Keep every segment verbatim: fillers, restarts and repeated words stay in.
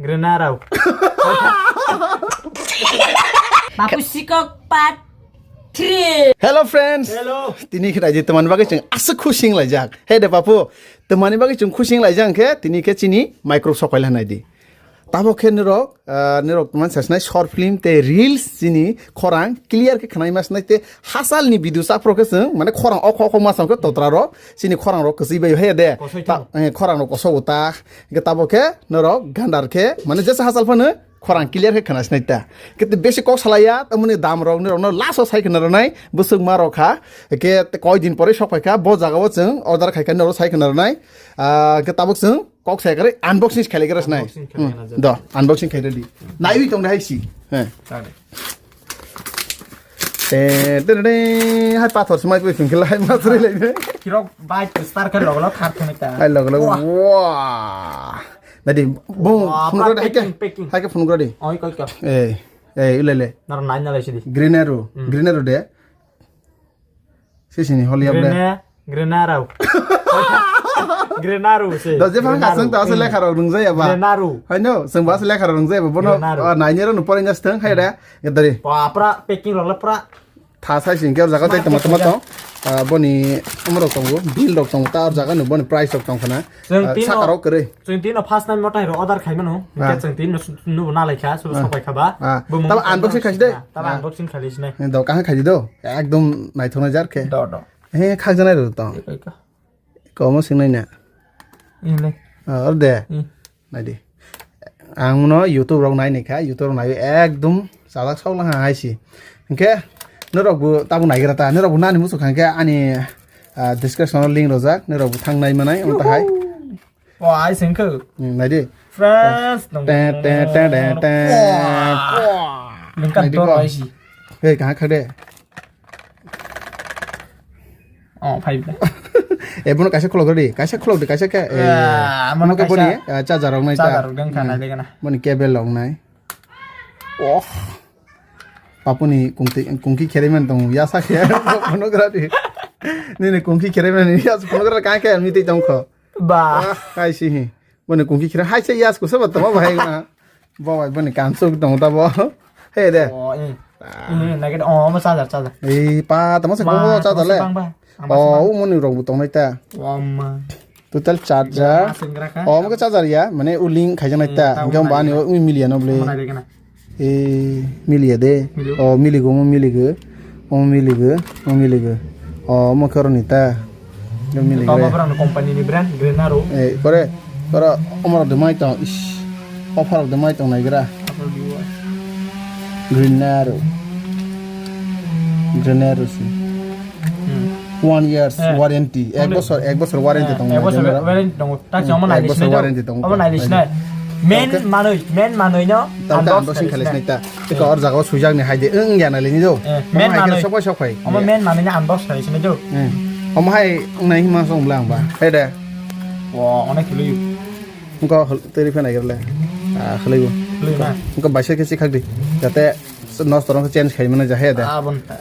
Grenaro. Bapu sikok part three. Hello friends. Hello. Tini khe naidi tamani bagwi chwng aswk khusing laijak. He de bapu, tamani bagwi chwng khusing laijak khe tini khe chini micro sokaila naidi. Tabo khe nirok, ah, nirok tamani sasnai short film tei reels chini khorang clear khe khwnai masnai tei hasalni video chapro khe chwng mane khorang okho okho masam khe totra rok chini khorang rok kwchwi bai he de. Kosoi ta, eh, khorang rok kosok uta. Hingke tabo khe norok gandar khe, mane jesa hachal phano khorang clear khe khwna sinai ta. Kete besi kok salaiya, tamoni dam rok ni rok no last o sai khwna rwnai, bwswk ma rok kha. Ke koi din pore sok phai kha, bo jaga o chwng order khai kha, norok sai khwna rwnai. Ah, ke tabuk chwng kok sai kare unboxing khlai kare sinai. Unboxing khlai Hmm, khe na do, unboxing khai ready. Naiwi tong dai si. He. Chale. Te, te, te, te, hai pathor smai twi phung khe lai ma sri lai ne. Kirok bai star khe log log thar khani ta. Hai log log. Wah. Wah. Nadi, bung, Wah, phun gra de, hai ke, packing, packing. Hai ke phun gra de. Oi, koi koi. Eh, eh, ule le. Nar nai na lai sidi. Green arrow, Hmm. green arrow de. Sisini holi able. Green, green arrow. Green arrow se. Da je phang Green arrow. Asang ta asal lekha rok rung jaya ba. Green arrow. Hai no, seng ba asal lekha rok rung jaya ba. Bono, Green arrow. Ah, nai ne ro no porai nya steng hai da. Gedari. Wah, pra packing rok le pra. Tha sai sing khe o jaga tei tama tama tong. Ah, boni umrok tongo, bill rok tongo, ta o jaga no boni price rok tong khana. Chwng Ah, tino, saka rok kwrwi. Chwng tino first time motai rok order khai mano. Ah. Hingke chwng tino su-, nubo nalai kha, subo Ah. sopai kha ba. Ah. Bo mung Tabo tong unboxing tong khai si de. Tabo Ah. unboxing khai si nai. Do, kaham khai di do. Ekdom naithoknai jar khe. Do, do. He, khakjanai rw tong. Eko, eko. Komo singnai na. Inle. Ah, or de. Hmm. Naidi. Ang no YouTube rok nai ni kha, YouTube rok nai ekdom chajak sok lang hai si. Hingke norok bo tabo naigra ta, norok bo nani muchuk kha hingke ani, ah, description o link rojak, norok bo thang nai manai, omo tahai. Yuhu. O, ai sengkho. Hmm, naidi. Fresh. Te, te, te, te, te. Wah. Lengkha Naidi dor ko. Ai si. Hei, kaha khade. Oh, five. Eh, bono kaisa khulok di, kaisa khulok di, kaisa khe, eh, Ah, bono bono kaisa boni, eh, charger rok nai ta. Charger rok dengkha, Hmm. nai dengkha na. Boni cable rok nai. Oh. Papuni kungti, kungki kheremani tong ya sa khe. Bono gra di. Nini kungki kheremani ya sa bono gra ka khe mi tei tong kho. Ba. Ah, hai si hi. Boni kungki khira hai se yas kusa ba tamo bahai ma. Bo bai boni kansuk tong ta bo. He de. Oh, eh. Eh, nugget. Oh, mo charger, charger. Ei pa tamo se Ma, ko charger tamo se le. Bang ba. Ang ba se Oh, bang. Umoni rok bu tong nai ta. Oh, ma. Total charger. Ma sing gra ka. Oh, mo charger ya, mane uling khai janai ta. Hmm, ta Gam uling bani khai. Ui milia no ble. Mo nai de kana. E, milia de. Mili. Oh, miligo, mo miligo. Mo miligo, mo miligo. Oh, mo khe oro ni ta. Yo miligo. Tama brand company ni brand, Green Arrow. Eh, kore, kore, omor de mai tong. Ish. Offer de mai tong nai gra. Apa dua? Green Arrow. Green Arrow si. Hmm. One years Eh. Warranty. Ek Only bosor, ek bosor warranty Eh, tong ek nai bosor gra. Warranty tong. Tak Hmm, sama ek nai bosor lisinai warranty do. Tongo. Abo nai lisinai. Main Tangke? Manui, main manui no. Tangke unbox unboxing khalis nai ta. Tangke or jaga o sujak ni hai de, wng ya nai lini do. Eh, main Omo hai khe manui. Sok bai sok phai. Omo main manui ni unbox khalis nai do. Hmm. Omo hai wng nai hima song bla ang ba. Hai de. Wo, onek kilo yu. Engko hol-, teri phe nai gerle. Ah, khlai bo. Khlai na. Engko baisa khe si khak di. Jate nos torong khe change khai mano ja hai de. Ah, bon ta.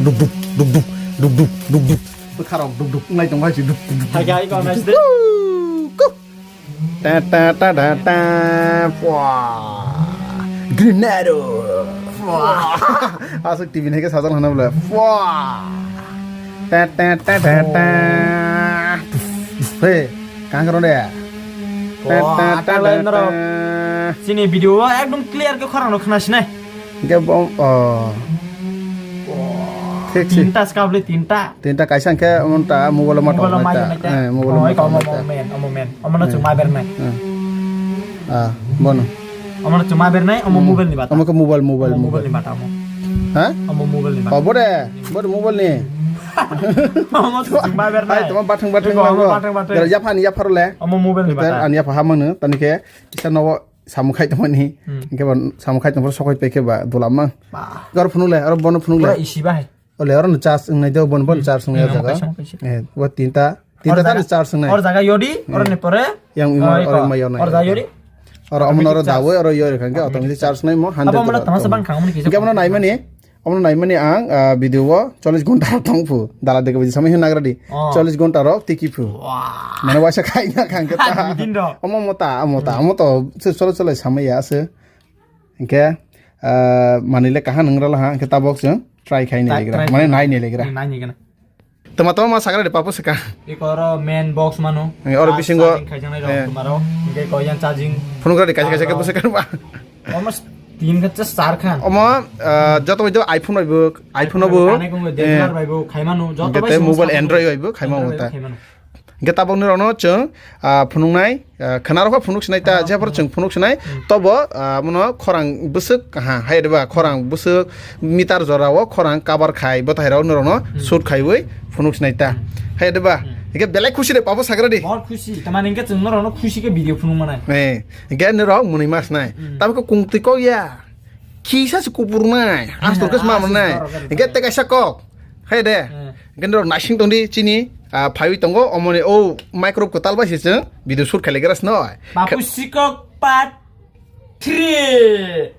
Duk duk, duk duk, duk duk, duk duk. Bwkharok duk duk wnglai tongo hai se duk duk duk. Hai, hai, kok nai se. Duk duk. Ta ta ta ta ta. Pua. Green Arrow. Pua. Aswk T V ni hai khe sajak hana bole. Pua. Ta ta ta ta ta. Hey, kang karo de. Oh, Ta, ta, ta, akalai ta, norok. Ta. Chini video o ekdom clear khe khorang rok khna sinai. Hingke bo, oh. Thik si. Tinta skabli tinta. Tinta kaisa hingke omo ta mobile o ma Mobile o tong ma nai ta. Nai ta. Eh, mobile o Oh, ma eko tong omo nai ta. Omo men, omo men. Omo no Eh. Chuma ber nai. Eh. Ah, bono. Omo no chuma ber nai, omo Hmm. Mobile ni bata. Omo ke mobile, mobile, Omo mobile mobile. Ni bata omo. Ha? Omo mobile ni bata. Oh, bore, bore mobile ni. Omo chuma ber nai. Hai, toma bathang, bathang Eko omo nago. Bathang, bathang. Jara yaphani yapharo le. Omo mobile ni Better bata. Ani yapha hamano, tani khe kisa nogo samung khai tongmani. Hmm. Hingke ba samung khai tongphuru sokoi pai khe ba dulam mang. Ba. Aro phunuk le, aro bono phunuk le. Pura isi bahai. Ole oro no charge wngnai do, bon bon Hmm. charge wngnai Hmm, o jaga. Kaisa, kaisa. Eh, bo tinta, tinta Oro tani jaga, charge wngnai. Oro jaga yodi, Hmm. oro ni pore. Yang imo Oi, oro ko. Ima yornai. Oro jaga yodi. Oro omo oro Automatic charge. Dawe, oro yori khan ke Automatic automatic charge. Charge nai mo hundred Apa mana dollar tama tong. Sabang kang mani kisa. Hingke bono nai mani. Omo naimani ang, ah, video o chollish ghonta rok tong phu. Dala dega baji samai hwn nagra di. Oh. Chollish ghonta rok tiki phu. Wah. Mane waisa khai na khang ke ta. Din do. Omo mota, omo ta, omo to se cholo cholo samai ya se. Hingke, ah, mani le kaha nang rala ha, hingke tabok chwng try khai ni Try, legra. try Mane khai. nai ni legra. Nai ni gana. Tama tama ma sakra de papu seka. Iko oro main box mano. Eh, oro Charge, bisingo, charging khai janai rok eh. Tumaro. Hingke ko yang charging. Phunukra de kaisa kaisa ke Aro. Pusa kan ba. Almost tin khat char khan. Omo, ah, joto bai do iPhone bai bo, iPhone bo. Kanai kong Eh. D S L R bai bo khai mano. Joto Hingke bai te song mobile song Android bai bo khai mano Android ta. Bai khai mano. Hingke tabok ni rokno chwng, ah, phunuknai, ah, khwna rokho phunuk sinai ta, Ah, jephuru chwng phunuk sinai, Hmm. tobo, ah, mono khorang bwswk, ha, hai de ba, khorang bwswk meter jora o khorang cover khai, bwthai rok norokno Hmm. shoot khaiwi phunuk sinai ta. Hmm. Hai de ba, Hmm. hingke belai khusi de papo sagra di. Bahut khusi, tamani hingke chwng norokno khusi khe video phunuk manai. Eh, hingke norok mwnwi mas nai. Hmm. Tabok kung twi kok ya. Kisa se kupur nai, astor khe Ah, sma aswk nai. Borok khe Hingke twi kaisa kok. Hai de. Hmm. Hingke norok naising tong di chini, ah, phaiwi tongo, omoni o micro kwtal bai se chwng video shoot khailai gra sno. Papu sikok part three.